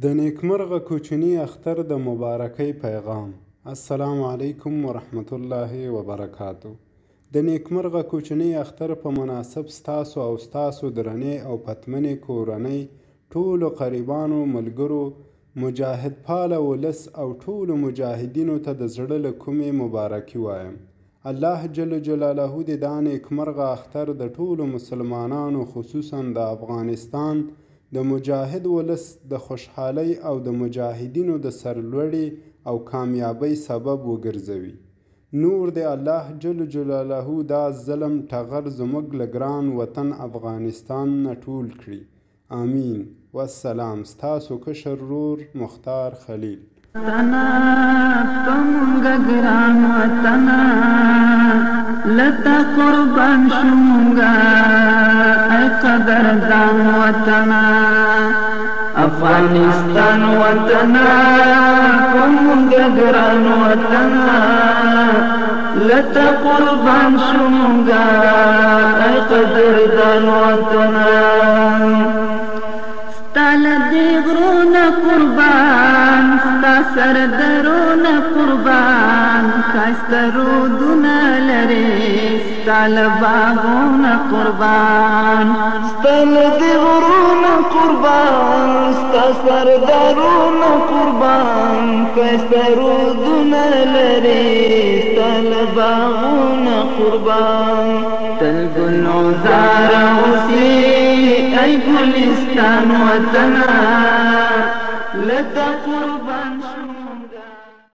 د نیکمرغه کوچني اختر د مبارکۍ پیغام. السلام علیکم ورحمت الله وبرکاتو. د نیکمرغه کوچني اختر په مناسب ستاسو او ستاسو درنې او پتمنې کورنۍ، ټولو قریبانو، ملګرو، مجاهد پاله ولس او ټولو مجاهدینو ته د زړه له کومې مبارکي وایم. الله جل جلاله دې دا نیکمرغه اختر د ټولو مسلمانانو، خصوصا د افغانستان د مجاهد ولس د خوشحالۍ او د مجاهدینو د سرلوړي او کامیابۍ سبب وګرځوي. نور دې الله جل جلاله دا ظلم ټغر زموږ له ګران وطن افغانستان نه ټول کړي. آمین. والسلام. ستاسو کشر ورور مختار خلیل. وطنه په مونږ ګران وطنه، لتا قربان شو مونږه ای قدردان وطنه. افغانستان وطنه په مونږ ګران وطنه، لتا قربان شو مونږه ای قدردان وطنه. ستا له دې غرونه قربان، ستا سر درونه قربان، ښایسته رودونه لرې، ستا له باغونه قربان. ستا له دې غرونه قربان، ستا سر درونه قربان، ښایسته رودونه لرې، ستا له باغونه قربان. تل ګل عذار اوسې ای ګلستان وطنه، لتا